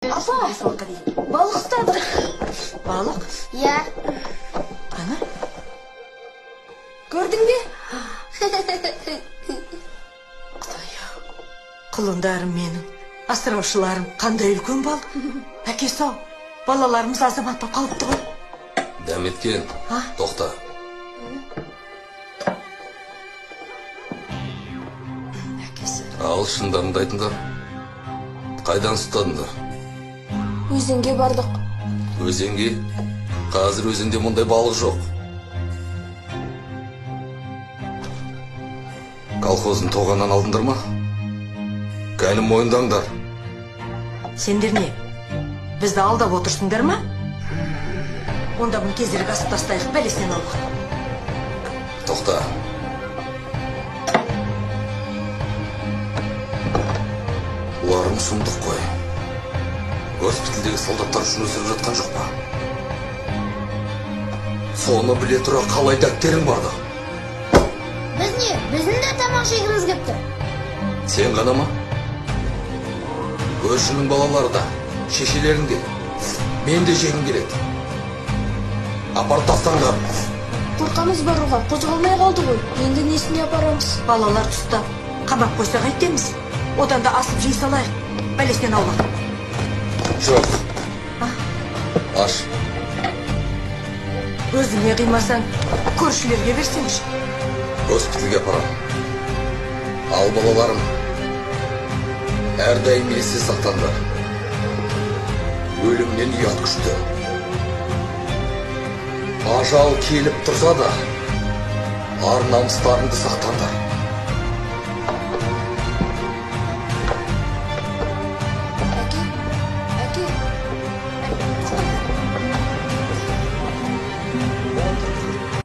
Апа, балық ұстадық. Балық? Иә. Қана? Көрдің бе? Құдай-ау, құлындарым менің, асыраушыларым, қандай үлкен балық. Әкесі-ау, балаларымыз азамат болып қалыпты ғой. Дәметкен, тоқта. Әкесі. Ал шындарыңды айтыңдар. Қайдан ұстадыңдар? Өзенге бардық. Өзенге? Қазір өзенде мұндай балық жоқ. Колхоздың тоғаннан алдыңдар ма? Кәні мойындаңдар. Сендер не? Бізді алдап отырсыңдар ма? Онда бұны тезірек асып тастайық, бәлесінен аулақ. Тоқта. Бұларың сұмдық қой. Госпитальдегі солдаттар үшін өсіріп жатқан жоқ па? Соны біле тұра қалай дәптерің барды? Біз не? Біздің де тамақ жегіміз кеп тұр. Сен ғана ма? Көршінің балалары да, шешелерің де. Мен де жегім келеді. Апарып тастаңдар. Қорқамыз баруға, қозғалмай қалды ғой. Енді несіне апарамыз? Балалар ұстап, қамап қойсақ әйтеміз. Одан да асып жей салайық, бәлесінен аулақ. Жоқ. Аш. Өзіңе қимасаң, көршілерге берсеңші. Госпитальге апарам. Ал балаларым, әрдайым есте сақтаңдар. Өлімнен ұят күшті. Ажал келіп тұрса да, ар намыстарыңды сақтаңдар.